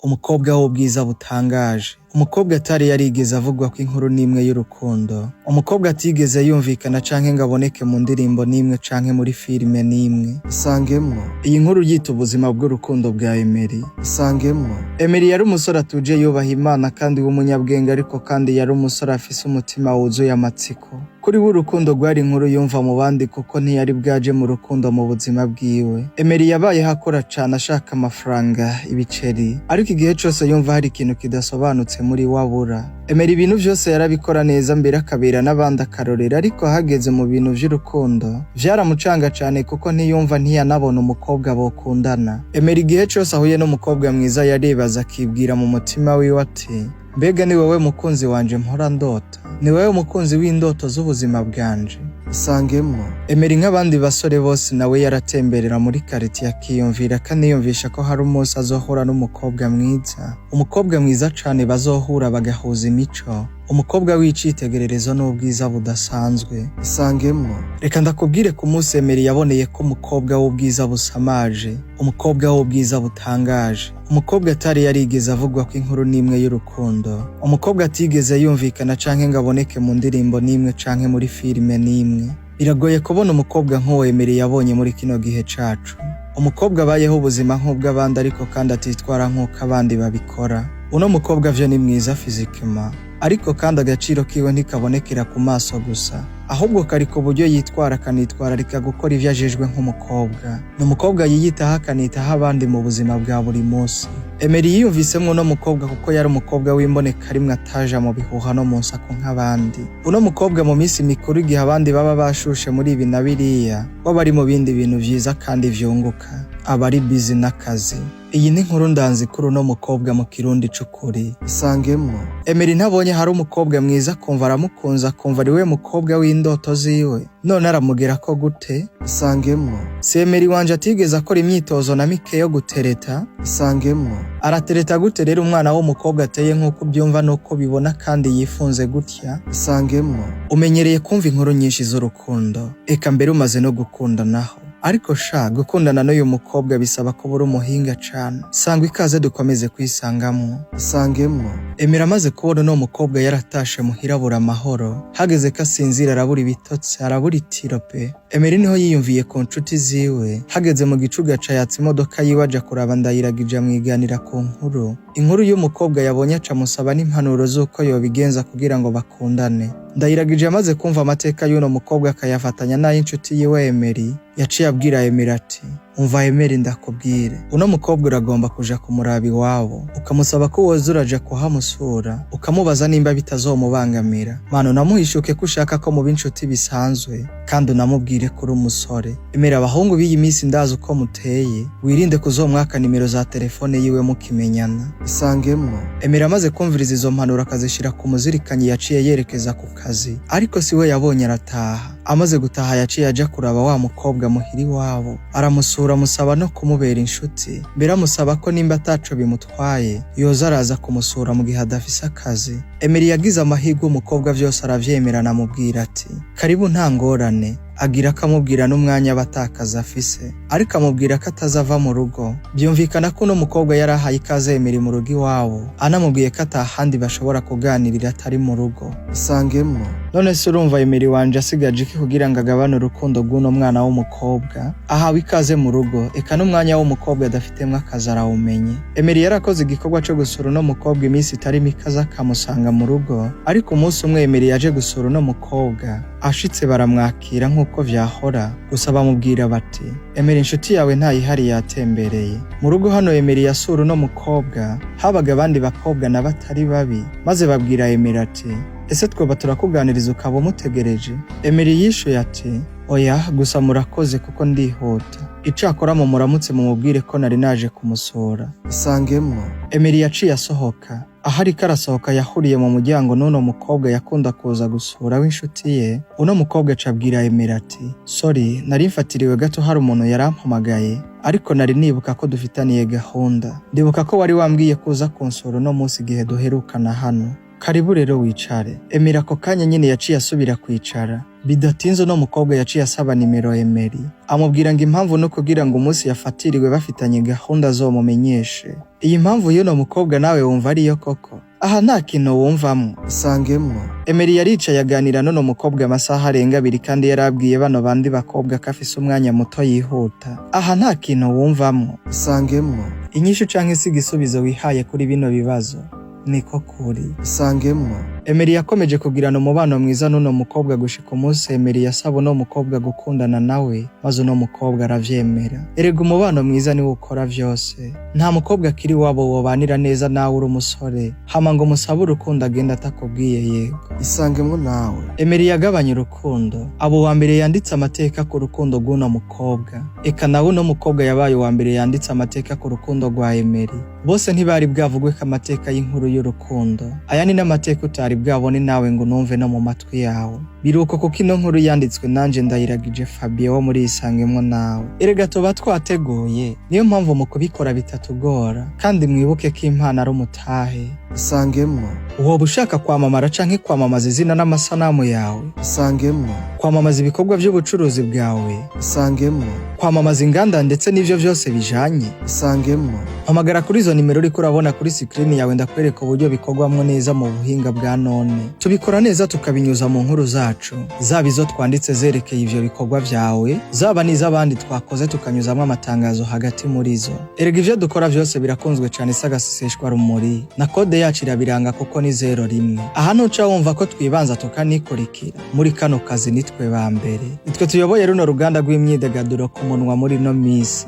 Umukobwa w'ubwiza butangaje, umukobwa atari yarigeze avugwako inkuru n'imwe y'urukundo, umukobwa atigeze yumvikana canke ngo aboneke mu ndirimbo n'imwe canke muri filime n'imwe. Isangemwo. Iyi nkuru yita ubuzima bw'urukundo bwa Emery. Isangemwo. Emery yari umusore atuje, yubaha Imana kandi w'umunyabwenge, ariko kandi yari umusore afise umutima wuzuye amatsiko. Kuri we urukundo rwari inkuru yumva mu bandi, kuko ntiyari bwaje mu rukundo mu buzima bwiwe. Emery yabayeho akora cane, ashaka amafaranga, ibiceri, ariko igihe cose yumva hari ikintu kidasobanutse muri we abura. Emery ibintu vyose yarabikora neza, mbere akabera n'abandi akarorero, ariko hageze mu bintu vy'urukundo vyaramucanga cane, kuko ntiyumva, ntiyanabona umukobwa bokundana. Emery igihe cose ahuye n'umukobwa mwiza yaribaza, akibwira mu mutima wiwe ati: "Mbega ni wowe mukunzi wanje mpora ndota? Ni wowe mukunzi w'indoto z'ubuzima bwanje?" Isangemwo. Emery nk'abandi basore bose nawe yaratemberera muri karitiye, akiyumvira, akaniyumvisha ko hari umunsi azohura n'umukobwa mwiza, umukobwa mwiza cane, bazohura bagahuza imico, umukobwa w'icitegererezo n'ubwiza budasanzwe. Isangemwo. Reka ndakubwire, ku munsi Emery yaboneye ko umukobwa w'ubwiza busamaje, umukobwa w'ubwiza butangaje, umukobwa atari yarigeze avugwa ko inkuru n'imwe y'urukundo, umukobwa atigeze yumvikana canke ngo aboneke mu ndirimbo n'imwe canke muri filime n'imwe. Biragoye kubona umukobwa nk'uwo Emery yabonye muri kino gihe cacu, umukobwa abayeho ubuzima nk'ubw'abandi ariko kandi atitwara nk'uko abandi babikora. Uno mukobwa vyo ni mwiza physiquement, ariko kandi agaciro kiwe ntikabonekera ku maso gusa, ahubwo kari ku buryo yitwara, akanitwararika gukora ivyo ajejwe nk'umukobwa. Ni umukobwa yiyitaho, akanitaho abandi mu buzima bwa buri munsi. Emery yiyumvisemwo uno mukobwa kuko yari umukobwa w'imboneka rimwe, ataja mu bihuha no mu nsako nk'abandi. Uno mukobwa mu minsi mikuru, igihe abandi baba bashushe muri ibi na biriya, we aba ari mu bindi bintu vyiza kandi vyunguka, aba ari busy n'akazi. Iyi ni inkuru ndanzi kuri uno mukobwa mu Kirundi c'ukuri. Isangemwo. Emery ntabonye hari umukobwa mwiza, akumva aramukunze, akumva ari we mukobwa w'indoto ziwe. None aramugera ko gute? Isangemwo. Si Emery wanje atigeze akora imyitozo na mike yo gutereta? Isangemwo. Aratereta gute rero umwana w'umukobwa ateye nk'uko ubyumva n'uko ubibona kandi yifunze gutya? Isangemwo. Umenyereye kumva inkuru nyinshi z'urukundo, eka mbere umaze no gukundanaho, ariko sha, gukundana n'uyu mukobwa bisaba kuba uri umuhinga cane. Sangwa ikaze, dukomeze kwisangamwo. Isangemwo. Emery amaze kubona uno mukobwa, yaratashe muhira abura amahoro. Hageze ko asinzira arabura ibitotsi, arabura itiro pe. Emery niho yiyumviye ku nshuti ziwe. Hageze mu gicugu aca yatsa imodoka yiwe, aja kuraba Ndayiragije, amwiganira ku nkuru, inkuru y'umukobwa yabonye, aca amusaba n'impanuro z'uko yobigenza kugira ngo bakundane. Ndayiragije amaze kumva amateka y'uno mukobwa, akayafatanya n'ay'inshuti yiwe Emery, yaciye abwira Emery ati: "Umva Emery, ndakubwire, uno mukobwa uragomba kuja kumuraba iwabo, ukamusaba ko woza uraja kuhamusura, ukamubaza nimba bitazomubangamira. Mano unamuhishuke ko ushaka ko muba inshuti bisanzwe, kandi unamubwire ko uri umusore. Emery, abahungu b'iyi minsi ndazi uko muteye, wirinde kuzomwaka nimero za telefone yiwe mukimenyana." Isangemwo. Emery amaze kumviriza izo mpanuro, akazishira ku muzirikanyi, yaciye yerekeza ku kazi, ariko si we yabonye arataha. Amaze gutaha yaciye aja kuraba wa mukobwa muhira iwabo, aramusura, amusaba no kumubera inshuti, mbere amusaba ko nimba ataco bimutwaye yoza araza kumusura mu gihe adafise akazi. Emery yagize amahirwe, umukobwa vyose aravyemera, anamubwira ati: "Karibu, nta ngorane." Agira akamubwira n'umwanya aba atakaza afise, ariko amubwira ko atazava mu rugo. Byumvikana ko uno mukobwa yari ahaye ikaze Emery mu rugo iwabo, anamubwiye ko atahandi bashobora kuganirira atari mu rugo. Isangemwo. None se urumva Emery wanje asigaje iki kugira ngo agabane urukundo rw'uno mwana w'umukobwa? Ahawe ikaze mu rugo, eka n'umwanya w'umukobwa adafitemwo akazi arawumenye. Emery yarakoze igikorwa co gusura uno mukobwa iminsi itari mike, aza akamusanga mu rugo. Ariko umunsi umwe Emery yaje gusura uno mukobwa, ashitse baramwakira nk'uko vyahora, gusa bamubwira bati: "Emery, inshuti yawe ntayihari, yatembereye mu rugo." Hano Emery yasura uno mukobwa, habaga abandi bakobwa na batari babi, maze babwira Emery ati: "Ese twoba turakuganiriza ukaba umutegereje?" Emery yishuye ati: "Oya, gusa murakoze kuko ndihuta. Icakora mumuramutse, mumubwire ko nari naje kumusura." Isangemwo. Emery yaciye asohoka. Aho ariko arasohoka yahuriye mu muryango n'uno mukobwa yakunda kuza gusura w'inshuti ye. Uno mukobwa aca abwira Emery ati: "Sorry, nari mfatiriwe gato, hari umuntu yarampamagaye, ariko nari nibuka ko dufitaniye gahunda. Ndibuka ko wari wambwiye ko uza kunsura uno munsi igihe duherukana hano." Karibu rero wicare. Emery ako kanya nyene yaciye asubira kwicara. Bidatinze uno mukobwa yaciye asaba nimero Emery, amubwira ngo impamvu no kugira ngo umunsi yafatiriwe bafitanye gahunda azomumenyeshe. Iyi mpamvu y'uno mukobwa nawe wumva ariyo koko? Aha nta kintu wumvamwo. Isangemwo. Emery yaricaye aganira n'uno mukobwa amasaha arenga 2 kandi yarabwiye bano bandi bakobwa ko afise umwanya muto yihuta. Aha nta kintu wumvamwo. Isangemwo. Inyishu canke se igisubizo wihaye kuri bino bibazo niko kuri. Isangemwo. Emery yakomeje kugirana umubano mwiza n'uno mukobwa gushika umunsi Emery yasaba uno mukobwa gukundana nawe, maze uno mukobwa aravyemera. Erega umubano mwiza niwo ukora vyose. Nta mukobwa akiri iwabo wobanira neza nawe uri umusore, hama ngo musabe urukundo agenda atakubwiye yego. Isangemwo nawe. Emery yagabanye urukundo, aba uwa mbere yanditse amateka ku rukundo rw'uno mukobwa. Eka nawe uno mukobwa yabaye uwa mbere yanditse amateka ku rukundo rwa Emery. Bose ntibari bwavugwe ko amateka y'inkuru y'urukundo. Aya ni n'amateka utari bwabone nawe ngo unumve no mu matwi yawe. Biruko kuko ino nkuru yanditswe nanje Ndayiragije Fabien wo muri Isangemwo nawe. Erega tuba twateguye, niyo mpamvu mu kubikora bitatugora, kandi mwibuke ko impano ari umutahe. Isangemwo. Woba ushaka kwamamara canke kwamamaza izina n'amasanamu yawe? Isangemwo. Kwamamaza ibikorwa by'ubucuruzi bwawe? Isangemwo. Kwamamaza inganda ndetse n'ivyo vyose bijanye? Isangemwo. Hamagara kuri izo nimero uriko urabona kuri sikirini yawe, ndakwereka uburyo bikorwamwo neza mu buhinga bwa none. Tubikora neza tukabinyuza mu nkuru zacu, zaba izo twanditse zerekeye ivyo bikorwa vyawe, zaba n'iz'abandi twakoze tukanyuzamwo amatangazo hagati muri zo. Erega ivyo dukora vyose birakunzwe cane, isagaseseshwa rumuri na kode yacu irabiranga kuko ni 01. Aha ntuca wumva ko twibanza tukanikurikira muri kano kazi, nitwe ba mbere, nitwe tuyoboye runo ruganda rw'imyidagaduro ku munwa muri no misi.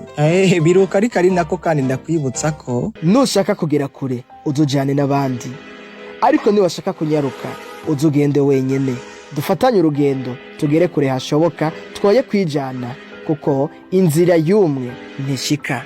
Biruka ariko ari nako kandi ndakwibutsa ko Nushaka kugera kure uzujyane n'abandi, ariko niwashaka kunyaruka uzugende wenyine. Dufatanye urugendo tugere kure hashoboka, twoye kwijana kuko inzira y'umwe ntishika.